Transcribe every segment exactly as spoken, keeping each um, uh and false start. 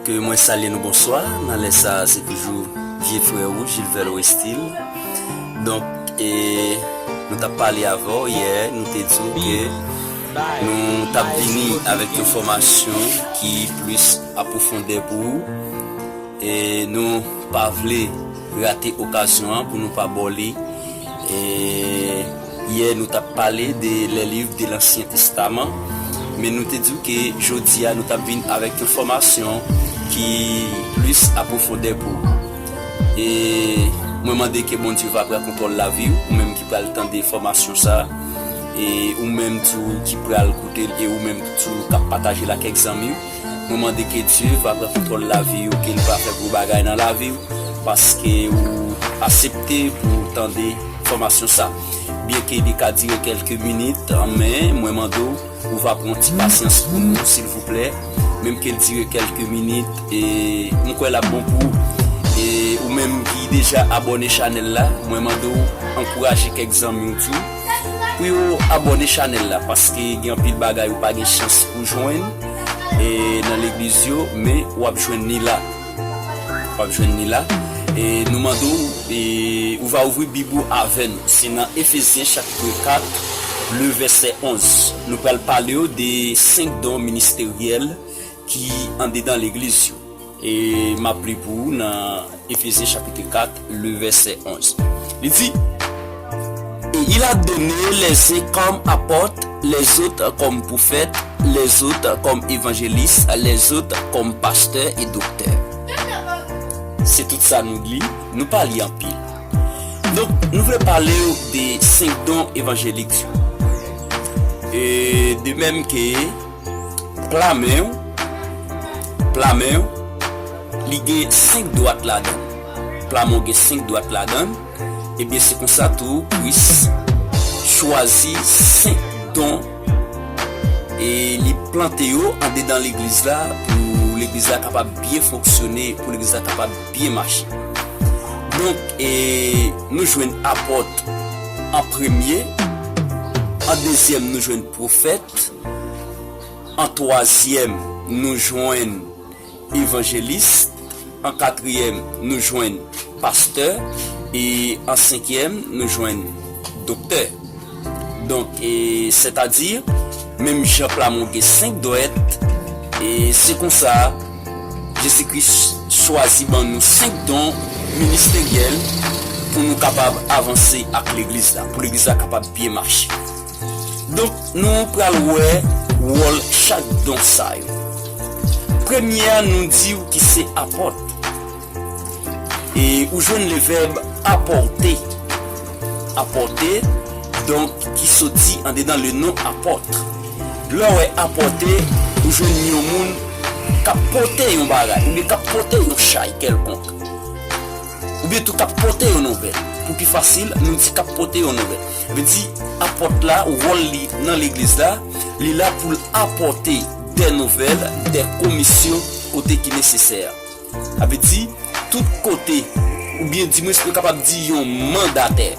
Ke mwen salye nou bonswa. Nan lè sa, se toujou vye frè ou, Gilvel Westil. Donk, e, nou t ap pale avè w yè, nou te di w ke nou t ap vini avèk yon fòmasyon ki plis apwofondè pou ou. E nou pa vle rate okazyon an pou nou pa ba w li. E yè nou t ap pale de les livres de l'Ancien Testament, men nou te di w ke jodi a nou t ap vin avèk yon fòmasyon ki plis apwofondè pou ou. E mwen mande ke Bondye va pran kontwòl lavi w, ou menm ki pral tande fòmasyon sa, e ou menm tou ki pral koute l, e ou menm tou k ap pataje l ak kèk zanmi w. Mwen mande ke Dye va pran kontwòl lavi w, ke l va fè gwo bagay nan lavi w, paske ou aksepte pou w tande fòmasyon sa. Byenke li ka dire kèlke minit, men mwen mande w, ou va pran yon ti pasyans pou nou, silvouplè. Menm ke l dire kèlke minit, e mwen kwè l ap bon pou ou. E ou menm ki deja abòne chanèl la, mwen mande w ankouraje kèk zanmi w tou pou yo abòne chanèl la, paske gen anpil bagay ou pa gen chans pou jwenn e nan legliz yo, men w ap jwenn li la. W ap jwenn li la. E nou mande w, e ou va ouvri Bib ou avè nou. Se nan Efezyen chapit kat, le vèsè onz. Nou pral pale w de senk don ministeryèl ki andedan legliz yo. E m ap li pou ou nan Efezyen chapit kat, le vèsè onz. Li di, Et il a donné les uns comme apôtres, les autres comme prophètes, les autres comme évangélistes, les autres comme pasteurs et docteurs. Se tout sa nou li, nou pa li anpil. Donk, nou vle pale w de senk don evanjelik yo. E de menm ke pla men w, pla men w, li gen senk dwat ladan l. Pla men w gen senk dwat ladan l. Ebyen, se konsa tou, Kris chwazi senk don e li plante yo andedan legliz la pou legliz la kapab byen fonksyone, pou legliz la kapab byen mache. Donk, e nou jwenn apòt an premye, an dezyèm, nou jwenn pwofèt, an twazyèm, nou jwenn evanjelis, an katriyèm, nou jwenn pastè, e an senkyèm, nou jwenn doktè. Donk, e, sètadi, menm jan pla men w gen senk dwèt, e se konsa, Jezi Kris chwazi ban nou senk don ministeryèl pou nou kapab avanse ak legliz la, pou legliz la kapab byen mache. Donk, nou pral wè wòl chak don sa yo. Premye a, nou di w ki se apòt. E ou jwenn le vèb apòte. Apòte, donk, ki soti andedan le non apòt. Lè w wè apòte, ou jwenn yon moun k ap pote yon bagay, oubyen k ap pote yon chay kèlkonk. Oubyen tou k ap pote yon nouvèl. Pou pi fasil, nou di k ap pote yon nouvèl. Vle di, apòt la, wòl li nan legliz la, li la pou l apòte dè nouvèl, dè komisyon kote ki nesesè. Sa vle di, tout kote, oubyen dimwens nou kapab di yon mandatè.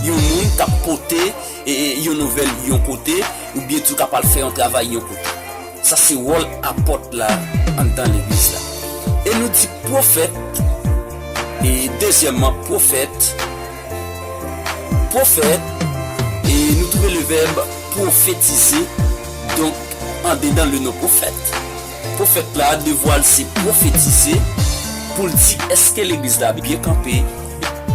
Yon moun k ap pote, e, e, yon nouvèl yon kote, oubyen tou k ap al fè yon travay yon kote. Sa se wòl apòt la anndan legliz la. E nou di pwofèt, e dezyèmman pwofèt, pwofèt, e nou twouve le vèb pwofetize, donk, andedan le non pwofèt. Pwofèt la, devwa l se pwofetize pou l di èske legliz la byen kanpe,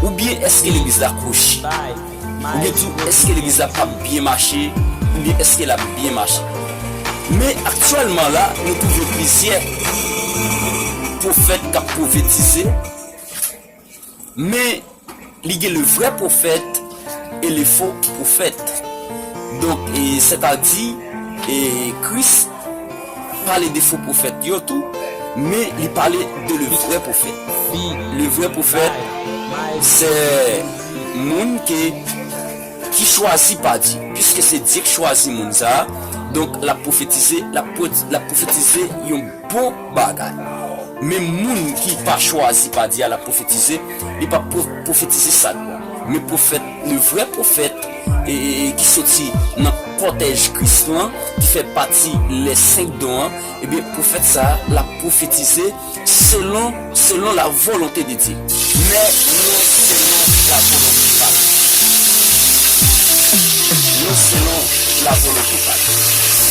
oubyen èske legliz la kwochi, oubyen tou èske legliz la p ap byen mache, oubyen èske l ap byen mache. Men aktyèlman la, nou twouve plizyè pwofèt k ap pwofetize, men li gen le vrè pwofèt e le fo pwofèt. Donk, e, sètadi, e, Kris pale de fo pwofèt yo tou, men li pale de le vrè pwofèt. Le vrè pwofèt, se moun ke, ki chwazi pa Dye. Piske se Dye k chwazi moun sa a, donk l ap pwofetize, l ap pwo-, l ap pwofetize yon bon bagay. Men moun ki pa chwazi pa Dye a l ap pwofetize, li p ap pwo-, pwofetize sa k bon. Men pwofèt, le vrè pwofèt, e, e, e, ki soti nan kòtèj Kris lan, ki fè pati les cinq dons an, ebyen, pwofèt sa a, l ap pwofetize selon, selon la volonté de Dieu. Men non selon la volonté pa l. Non selon la volonté pa l.